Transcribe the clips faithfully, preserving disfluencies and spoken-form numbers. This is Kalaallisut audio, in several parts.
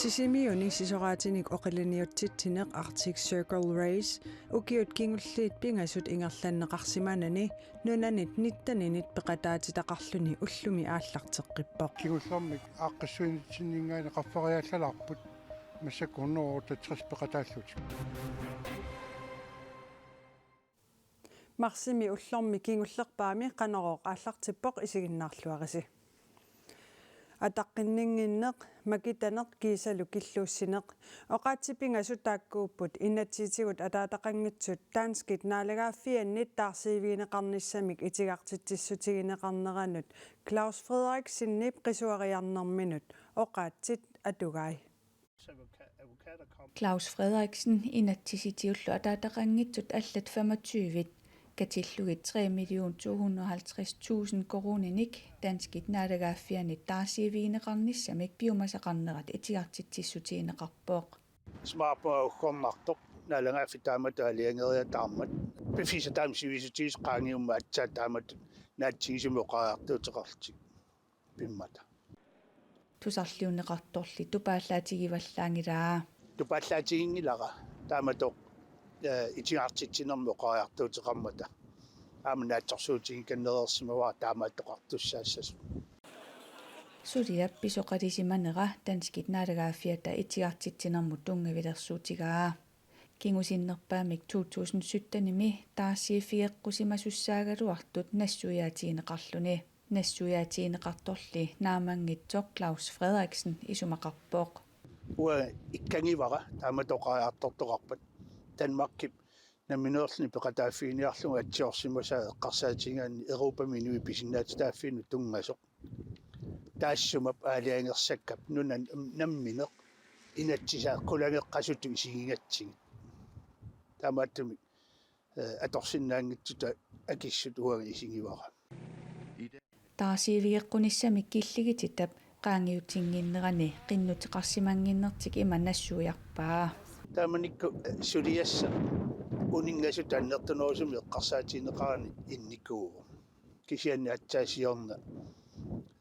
Sisimiuni sisoraatinik oqiliniutsitsineq Arctic Circle Race ukiut kingulliit pingasut ingerlanneqarsimanani nunanit nitteninit peqataatitaqarluni ullumi aallarteqqippoq. Kingullermik aaqqissuinitsinninngaanniit qaffariaallalaarput, massakkut hundrede otteogtres peqataallutik. Marsimi ullormi kingullerpaami Qanorooq aallartippoq, isiginnaarluarisi. Ataqqinninnginneq, makitaneq kiisalu killuussineq. Oqaatsit pingasut taakkuupput inatsisitigut ataataqanngitsut danskit naalagaaffiannit taarsiivigineqarnissamik itigartitsissutigineqarneranut Claus Frederiksenip qisuariarnerminut oqaatsit atugai. Claus Frederiksen inatsisitiullu ataataqanngitsut allat femogtyve katillugit tre million to hundrede og halvtreds tusind koruuninik danskit naalagaaffiannit taarsiivigineqarnissamik piumasaqarnerat itigartitsissutigineqarpoq. Smaarpunga uggornartoq naalagaaffik taamatut aalajangereertarmat. Piffissaq taama sivisutigisoq qaangiummata aatsaat taamatut naatsigisumik oqariartuuteqarlutik pimmata. Tusarliunneqartorli tupaallaatigivallaanngilaa. Tupaallaatiginngilara taamatut, eh, itigartitsinermik oqariartuuteqarmata. Aamma naatsorsuutigikannereersimavara taamaattoqartussaassasut. Suliap pisoqalisimanera danskit naalagaaffiata itigartitsinermut tunngavilersuutigaa. Kingusinnerpaamik to tusind syttenimi taarsiiffigeqqusimasussaagaluartut nassuiaatigineqarluni. Nassuiaatigineqartorli naammanngitsoq Claus Frederiksen isumaqarpoq. Uanga ikkangivara taamatut oqariartortoqarpat. Danmarkip nammineerluni peqataaffiginiarlugu atsiorsimasaa eqqarsaatigigaanni Europami inuit pisinnaatitaaffiinut tunngasoq. Taassuma aalajangersakkap nunani nammineq inatsisaa qulangeqqasutut isigigatsigit. Taamaattumik, eh, atorsinnaanngitsutut akissut uanga isigivara. Taarsiivigeqqunissamik killigitittap qaangiutinnginnerani qinnuteqarsimannginnertik ima nassuiarpaa. Taamanikkut, eh, suliassaq uninngasutut annertunerusumik eqqarsaatigineqarani innikuuvoq. Kisianni aatsaat siorna,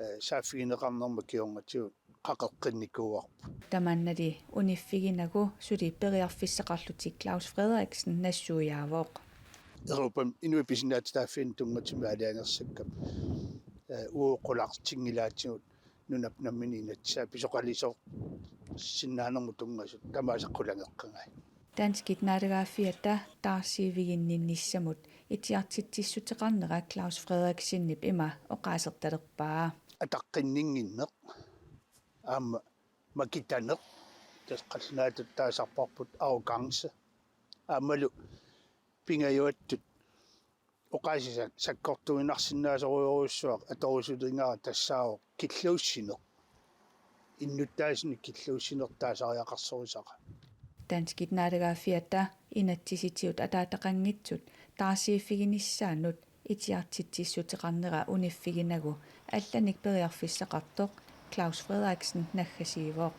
eh, saaffigineqarnerma kingornatigut qaqeqqinnikuuarput. Tamannali uniffiginagu suli periarfissaqarlutik Claus Frederiksen nassuiaavoq. Europami inuit pisinnaatitaaffiinut tunngatillugu aalajangersakkap, eh, uagut qulartinngilaatigut nunap nammineq inatsisaa pisoqalisoorsinnaanermut tunngasut tamaasa qulangeqqagai. Danskit naalagaaffiata taarsiiviginninnissamut itigartitsissuteqarnera Claus Frederiksenip ima oqaasertalerpaa. Ataqqinninnginneq aamma makitaneq, tassa qallunaatut taasarparput arrogance, aammalu pingajuattut oqaasii sakkortuinnarsinnaasorujussuaq atorusuligara tassaavoq killuussineq. Innuttaasunik killuussineq taasariaqarsorisara. Danskit naalagaaffiata inatsisitigut ataataqanngitsut taarsiiffiginissaannut itigartitsissuteqarnera uniffiginagu allanik periarfissaqartoq Claus Frederiksen naggasiivoq.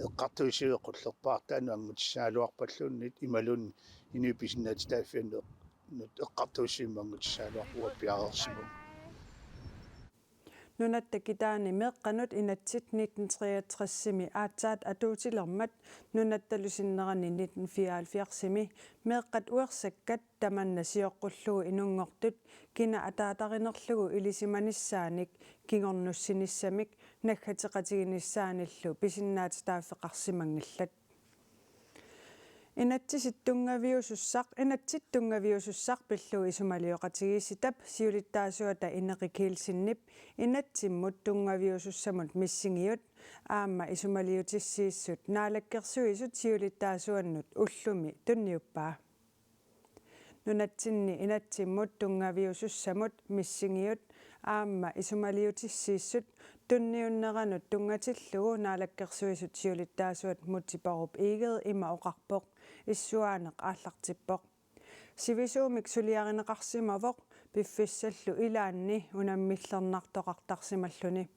Eqqartuussiviup qullerpaartaanut angutissaagaluarpalluunniit imaluunniit inuit pisinnaatitaaffiannut eqqartuussivimmi angutissaagaluarput uanga piareersimavunga. Nunatta kitaani meeqqanut inatsit nitten treogtresimi aatsaat atuutilermat nunattalu sinnerani nitten fireoghalvfjerdsimi meeqqat uersakkat tamanna sioqqullugu inunngortut kina ataatarinerlugu ilisimanissaanik kingornussinissamik naggateqatiginissaanillu pisinnaatitaaffeqarsimanngillat. Inatsisit tunngaviusussaq, inatsit tunngaviusussaq pillugu isumalioqatigiissitap siulittaasuata Ineqi Kielsenip inatsimmut tunngaviusussamut missingiut aamma isumaliutissiissut Naalakkersuisut siulittaasuannut ullumi tunniuppaa. Nunatsinni inatsimmut tunngaviusussamut missingiut aamma isumaliutissiissut tunniunneranut tunngatillugu Naalakkersuisut siulittaasuat Múte Bourup Egede ima oqarpoq issuaaneq aallartippoq. Sivisuumik suliarineqarsimavoq piffissallu ilaanni unammillernartoqartarsimalluni.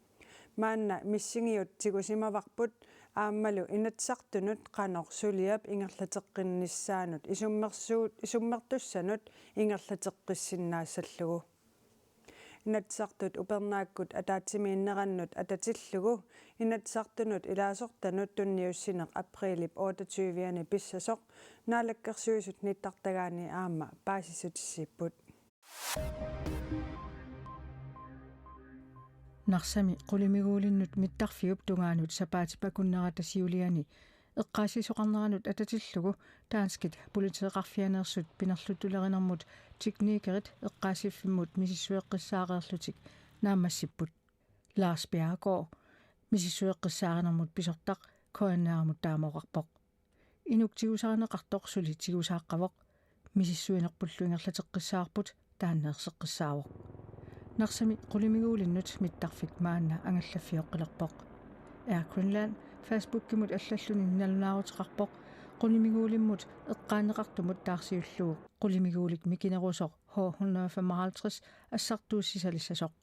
Maanna missingiut tigusimavarput aammalu Inatsisartunut qanoq suliap ingerlateqqinnissaanut isummersuut-, isummertussanut ingerlateqqissinnaassallugu. Inatsisartut upernaakkut ataatsimiinnerannut atatillugu Inatsisartunut ilaasortanut tunniussineq apriilip otteogtyve-ani pissasoq Naalakkersuisut nittartagaani aamma paasissutissiipput. Narsami qulimiguulinnut mittarfiup tungaanut sapaatip akunnerata siuliani eqqaassisoqarneranut atatillugu danskit politeeqarfianeersut pinerluttulerinermut teknikerit eqqaassiffimmut misissueqqissaareerlutik naammassipput. Lars Bjerregaard, misissueqqissaarinermut pisortaq K N R-imut taama oqarpoq. Inuk tigusarineqartoq suli tigusaaqqavoq, misissuinerpullu ingerlateqqissaarput, taanna erseqqissaavoq. Narsami qulimiguulinnut mittarfik maanna angallaffioqqilerpoq. Air Greenland Facebookimut allalluni nalunaaruteqarpoq qulimiguulimmut eqqaaneqartumut taarsiullugu qulimiguulik mikinerusoq H hundrede og femoghalvtreds assartuussisalissasoq.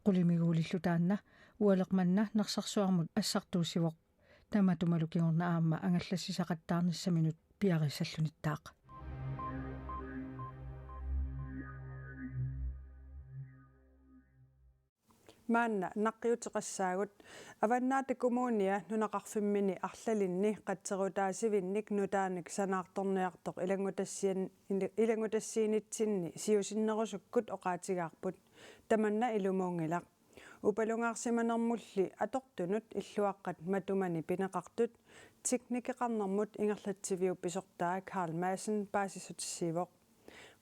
Qulimiguulillu taanna ualeq manna Narsarsuarmut assartuussivoq. Tamatumalu kingorna aamma angallassisaqattaarnissaminut piarissallunittaaq. Maanna naqqiuteqassaagut. Avannaata Kommunia nunaqarfimmini arlalinni qatserutaasivinnik nutaanik sanaartorniartoq ilanngutassian-, ilanngutassiinitsinni siusinnerusukkut oqaatigaarput. Tamanna ilumuunngilaq. Upalungaarsimanermulli atortunut illuaqqat matumani pineqartut teknikeqarnermut ingerlatsiviup pisortaa Carl Madsen paasissutissiivoq.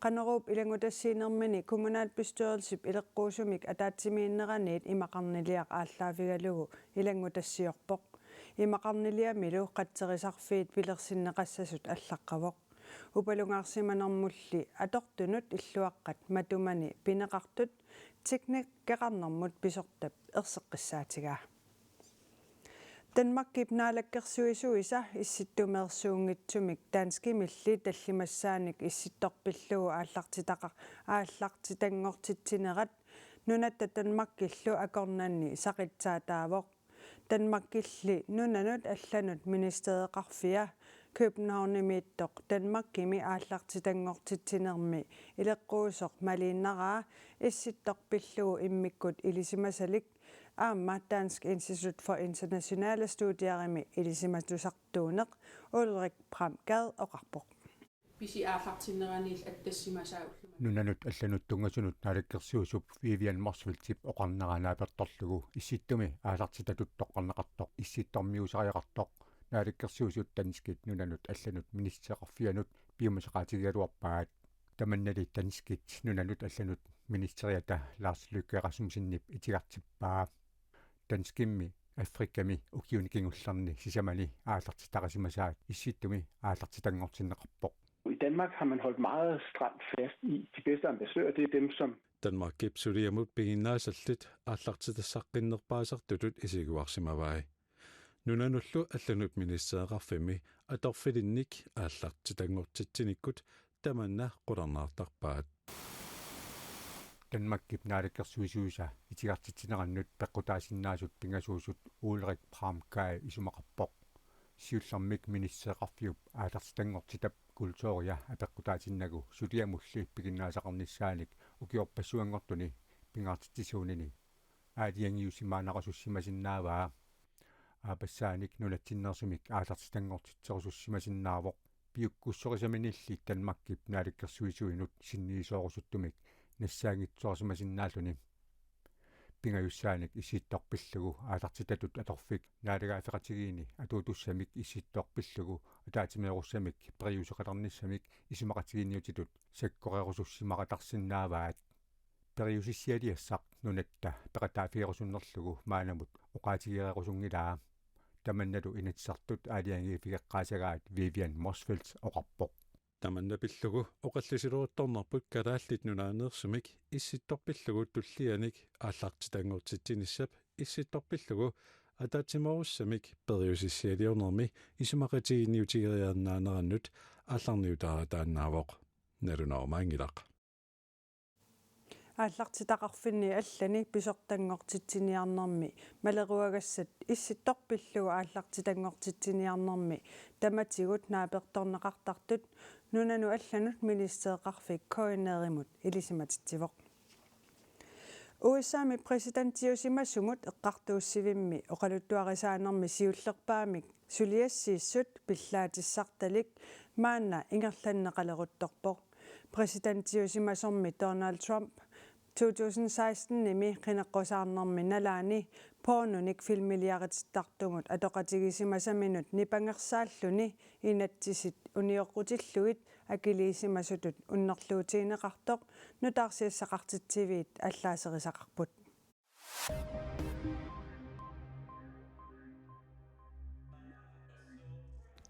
Qanoruup ilanngutassiinermini kommunalbestyrelsip ileqquusumik ataatsimiinneraniit imaqarniliaq aallaaffigalugu ilanngutassiorpoq. Imaqarniliamilu qatserisarfiit pilersinneqassasut allaqqavoq. Upalungaarsimanermulli atortunut illuaqqat matumani pineqartut teknikeqarnermut pisortap erseqqissaatigaa. Danmarkip naalakkersuisuisa issittumeersuunngitsumik danskimilli tallimassaanik issittoq pillugu aallartitaqar-, aallartitanngortitsinerat nunatta Danmarkillu akornanni saqitsaataavoq. Danmarkilli nunanut allanut ministereqarfia Københavnimiittoq Danmarkimi aallartitanngortitsinermi ileqquusoq maliinnaraa issittoq pillugu immikkut ilisimasalik aamma Dansk Institut for Internationale Studierimi ilisimatusartuuneq Ulrik Pram Gad oqarpoq. Pisi aallartinneraniilli attassimasaa ullumi. Nunanut allanut tunngasunut naalakkersuisup Vivian Motzfeldtip oqarnera naapertorlugu issittumi aallartitatut toqqarneqartoq issittormiusariaqartoq naalakkersuisut danskit nunanut allanut ministereqarfianut piumasaqaatigigaluarpaat. Tamannali danskit nunanut allanut ministeriata Lars Løkke Rasmussenip itigartippaa. Danskimmi Afrikami ukiuni kingullerni sisamani aallartitaqarsimasaat issittumi aallartitanngortinneqarpoq. I Danmark har man holdt meget stramt fast i, de bedste ambassadører, det er dem, som Danmarkip suliamut piginnaasallit aallartitassaqqinnerpaasartutut isikuarsimavai. Nunanullu allanut ministereqarfimmi atorfilinnik aallartitanngortitsinikkut tamanna qularnaartarpaat. Danmarkip naalakkersuisuisa itigartitsinerannut peqqutaasinnaasut pingasuusut Ulrik Pram Gad isumaqarpoq. Siullermik ministereqarfiup aallartitanngortitap kulturia apeqqutaatinnagu suliamulli piginnaasaqarnissaanik ukiorpassuanngortuni pingaartitsisuunini aalajangiussimaannaqasussimasinnaavaa. Aappassaanik nunatsinneersumik aallartitanngortitserusussimasinnaavoq, piukkussorisaminilli Danmarkip naalakkersuisuinut sinniisoorusuttumik nassaanngitsoorsimasinnaalluni. Pingajussaanik issittoq pillugu aallartitatut atorfik naalagaaffeqatigiinni atuutussamik issittoq pillugu ataatsimeerussamik periuseqalernissamik isumaqatigiinniutitut sakkorerusussimaqatarsinnaavaat. Periusissialiassaq nunatta peqataaffigerusunnerlugu maannamut oqaatigererusunngilaa. Tamannalu Inatsisartut aalajangiiffigeqqaasagaat Vivian Motzfeldt oqarpoq. Tamanna pillugu oqallisileruttornerput Kalaallit Nunaaneersumik issittoq pillugu tullianik aallartitanngortitsinissap issittoq pillugu ataatsimeerussamik periusissialiornermi isumaqatigiinniutigeriaannaanerannut aallarniutaarataannaavoq. Nalunaarumaanngilaq. Aallartitaqarfinni allani pisortanngortitsiniarnermi maleruagassat issittoq pillugu aallartitanngortitsiniarnermi tamatigut naapertorneqartartut nunanut allanut ministereqarfik K N R-imut ilisimatitsivoq. U S A-mi præsidentiusimasumut eqqartuussivimmi oqaluttuarisaanermi siullerpaamik suliassiissut pillaatissartalik maanna ingerlanneqaleruttorpoq. Præsidentiusimasormi Donald Trump to tusind seksten-imi qineqqusaarnermi nalaani pornonik filmiliaritittartumut atoqatigisimasaminut nipangersaalluni inatsisit unioqqutillugit akiliisimasutut unnerluutigineqartoq nutaarsiassaqartitsiviit allaaserisaqarput.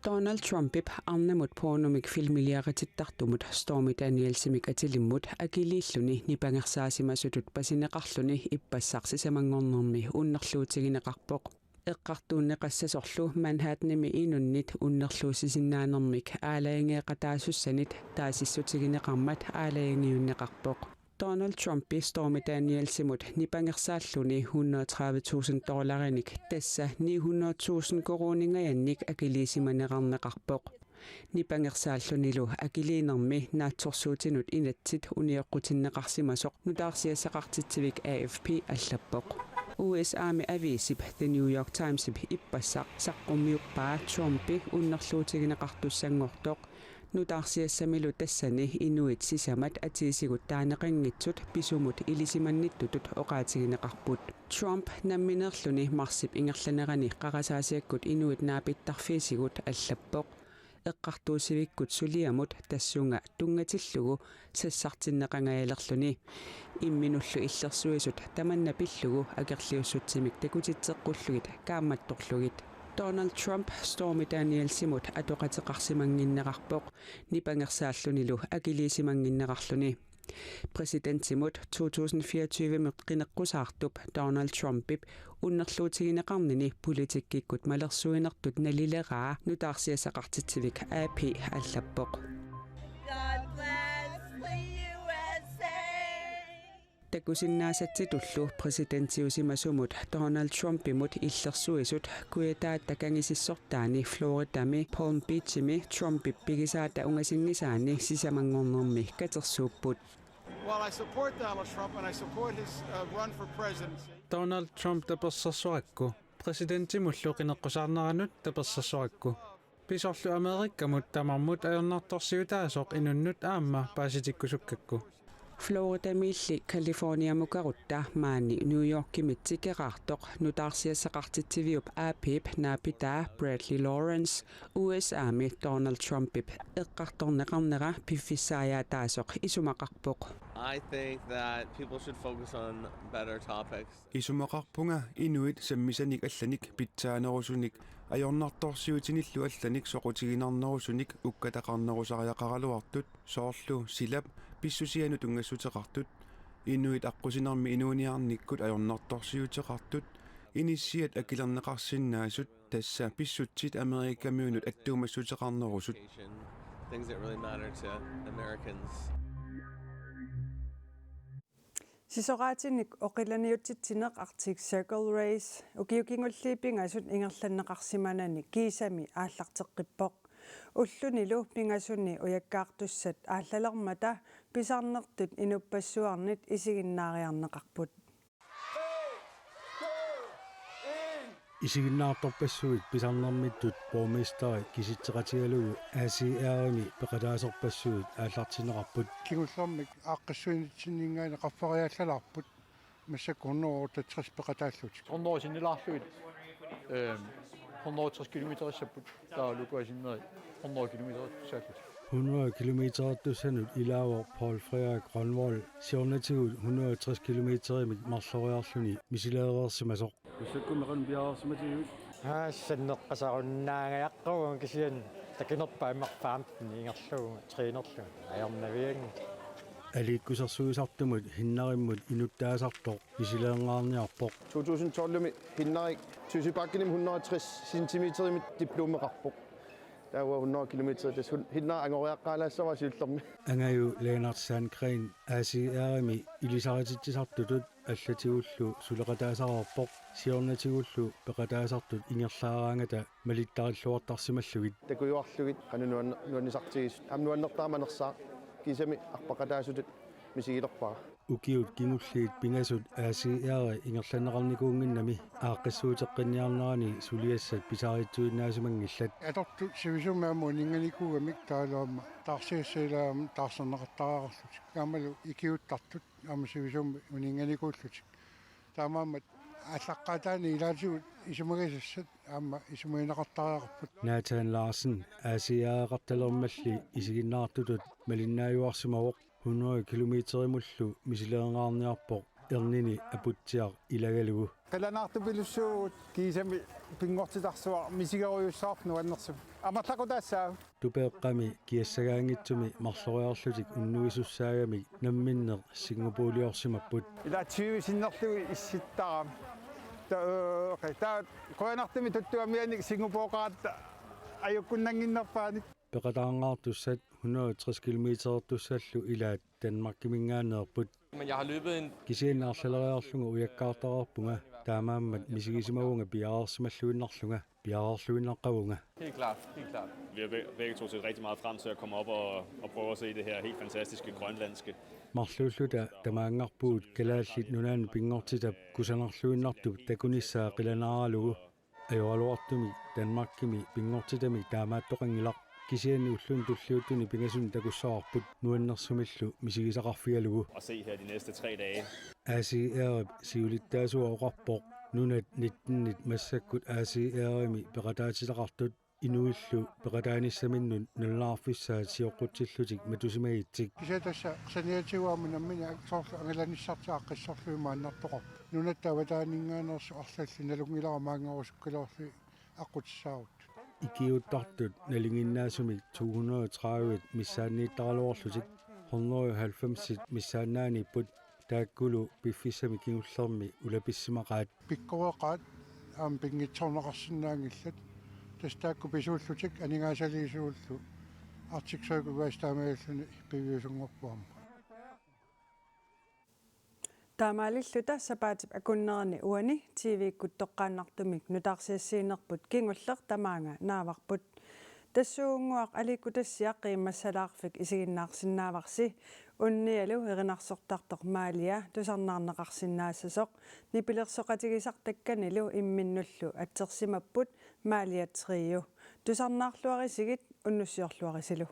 Donald Trumpip arnamut pornomik filmiliaritittartumut Stormy Danielsimik atilimmut akiliilluni nipangersaasimasutut pasineqarluni ippassaq sisamanngornermi unnerluutigineqarpoq. Eqqartuunneqassasorlu Manhattanimi inunnit unnerluussisinnaanermik aalajangeeqataasussanit taasissutigineqarmat aalajangiunneqarpoq. Donald Trumpi Stormy Danielsimut nipangersaalluni hundrede og tredive tusind dollarinik, tassa ni hundrede tusind koruuningajannik, akiliisimaneqarneqarpoq. Nipangersaallunilu akiliinermi naatsorsuutinut inatsit unioqqutinneqarsimasoq nutaarsiassaqartitsivik A F P allappoq. U S A-mi aviisip The New York Timesip ippassaq saqqummiuppaa Trumpi unnerluutigineqartussanngortoq, nutaarsiassamilu tassani inuit sisamat atiisigut taaneqanngitsut pisumut ilisimannittutut oqaatigineqarput. Trump nammineerluni marsip ingerlanerani qarasaasiakkut inuit naapittarfiisigut allappoq. Eqqartuussivikkut suliamut tassunga tunngatillugu sassartinneqangajalerluni. Imminullu illersuisut tamanna pillugu akerliussutsimik takutitseqqullugit kaammattorlugit. Donald Trump Stormy Danielsimut atoqateqarsimannginnerarpoq nipangersaallunilu akiliisimannginnerarluni. Præsidentimut to tusind fireogtyve-mi qineqqusaartup Donald Trumpip unnerluutigineqarnini politikkikkut malersuinertut nalileraa nutaarsiassaqartitsivik A P allappoq. God bless the U S A. Takusinnaasatsitullu præsidentiusimasumut Donald Trumpimut illersuisut kujataata kangisissortaani Floridami Palm Beachimi Trumpip pigisaata ungasinngisaani sisamanngornermi katersuupput. While I support Donald Trump and I support his, uh, run for presidency, Donald Trump tapersersorakku, præsidentimullu qineqqusaarneranut tapersersorakku, pisorlu Amerikkamut tamarmut ajornartorsiutaasoq inunnut aamma paasitikkusukkakku. Floridamiilli Californiamukarutta maani New Yorkimit tikeraartoq nutaarsiassaqartitsiviup A P-p naapitaa Bradley Lawrence U S A-mi Donald Trumpip eqqartorneqarnera piffissaajaataasoq isumaqarpoq. I think that people should focus on better topics. Isumaqarpunga inuit sammisanik allanik pitsaanerusunik ajornartorsiutinillu allanik soqutiginarnerusunik ukkataqarnerusariaqaraluartut, soorlu silap pissusianut tunngassuteqartut, inuit aqqusinermi inuuniarnikkut ajornartorsiuteqartut, inissiat akilerneqarsinnaasut, tassa pissutsit Amerikamiunut attuumassuteqarnerusut. Things that really matter to Americans. Sisoraatinik oqilaniutsitsineq Arctic Circle Race ukiut kingulliit pingasut ingerlanneqarsimanani kiisami aallarteqqippoq. Ullunilu pingasuni ujakkaartussat aallalermata pisarnertut inuppassuarnit isiginnaariarneqarput. Isiginnaartorpassuit pisarnermittut borgmesteri kisitseqatigalugu A C R-imi peqataasorpassuit aallartinneqarput. Kingullermik aaqqissuinitsinninngaanniit qaffariaallalaarput. Massakkut hundrede otteogtres peqataallutik. Hundrede sinnilaarlugit, øhm, hundrede tres kilometerissapput, taava ulukua sinneri hundrede kilometerissallutik. Hundrede kilometertussanut ilaavoq Paul Frederik Grønvold siornatigut hundrede tres kilometerimik marloriarluni misileereersimasoq. Massakkut meeqqanut piareersimatigivit? Aa, sanneqqasarunnaangajaqqavugut kisianni takinerpaaq immaqa femten ingerlavoq trænerlunga ajornavianngilaq. Aliikkusersuisartumut Hinnarimmut inuttaasartoq misileerngaarniarpoq. To tusind tolv-imi Hinnarik Tysibakkenimi hundrede og tres centimeterimik diplomeqarpoq. Taava hundrede kilometer tassa hun-, Hinnarik angoriaqqaalaassavara siullermik. Angaju Lennart Sandgren A C R-imi ilisarititsisartutut allatigullu suleqataasareerpoq siornatigullu peqataasartut ingerlaaraangata malittarilluartarsimallugit. Takujuarlugit qanoq nuanne-, nuannisartigisoq. Aamma nuannertaa manersaa. Kiisami arpaqataasutut misigilerpara. Ukiut kingulliit pingasut A C R ingerlanneqarnikuunnginnami aaqqissuuteqqinniarnerani suliassat pisariitsuinnaasimanngillat. Atortut sivisuumik aamma uninnganikuugamik taavalu aamma taarsiassat ilaat aamma taarserneqartariaqarlutik. Aammalu ikiuuttartut aamma sivisuumik uninnganikuullutik. Taamaammat aallaqqaataani ilaatigut isumagisassat aamma isumagineqartariaqarput. Nathan Larsen A C R-eqartalermalli isiginnaartutut malinnaajuarsimavoq hundrede kilometerimullu misilereerniarpoq ernini aputsiaq ilagalugu. Qilanaartupilussuugut kiisami pinngortitarsuaq misigerujussuarpoq nuannersumik. Amerlaqutaassaaq. Tupeeqqami kiassagaanngitsumi marloriarlutik unnuisussaagamik namminneq Singaporeliorsimapput. Ila tyve sinnerlugit issittarami. Ta-, okay, taava qujanartumik tuttugamianik Singaporeratta ajukkunnannginnerpaanik. Peqataangaartussat hundrede tres kilometertussallu ilaat Danmarkiminngaanneerput. Men jeg har løbet en Kisianni arlaleriarlunga ujakkaartareerpunga, taamaammat misigisimavunga piareersimalluinnarlunga, piareerluinnaqqavunga. Helt klart, helt klart. Vi har be-, begge to set rigtig meget frem til at komme op og, og prøve at se det her helt fantastiske grønlandske. Marluulluta tamaanngarpugut Kalaallit Nunaannut pinngortitap kusanarluinnartup takunissaa qilanaaralugu. Ajoraluartumik Danmarkimi pinngortitamik taamaattoqanngilaq, kisianni ulluni tulliuttuni pingasuni takussavarput nuannersumillu misigisaqarfigalugu. Og se her de næste tre dage. A C R-ip siulittaasua oqarpoq nunat nittenit massakkut A C R-imi peqataatitaqartut inuillu peqataanissaminnut nalunaarfissaat sioqqutsillutik matusimagitsik. Kisianni tassa saniatigut aamma nammineq soorlu angalanissartik aaqqissorlugit maannartoqarput. Nunatta avataaninngaanneersoq arlallit nalunngilara maanngarusukkaluarlugit aqqutissaaruttut. Ikiuuttartut nalinginnaasumik to hundrede og tredive missaanniittaraluarlutik hundrede og halvfems missaannaaniipput, taakkulu piffissami kingullermi ulapissimaqaat. Pikkoreqaat aamma pinngitsoorneqarsinnaanngillat. Tassa taakku pisuullutik aningaasaliisuullu Arctic Circle Race taamaalilluni piviusunngorpoq aamma. Taamaalilluta sapaatip akunnerini uani T V-kkut toqqaannartumik nutaarsiassiinerput kingulleq tamaanga naavarput. Tassuugunnguaq aliikkutassiaq qiimmassalaarfik isiginnaarsinnaavarsi, unnialu erinarsortartoq Maalia tusarnaarneqarsinnaassasoq, nipilersoqatigisartakkanilu imminnullu atsersimapput Maalia Trio. Tusarnaarluarisigit, unnussiorluarisilu.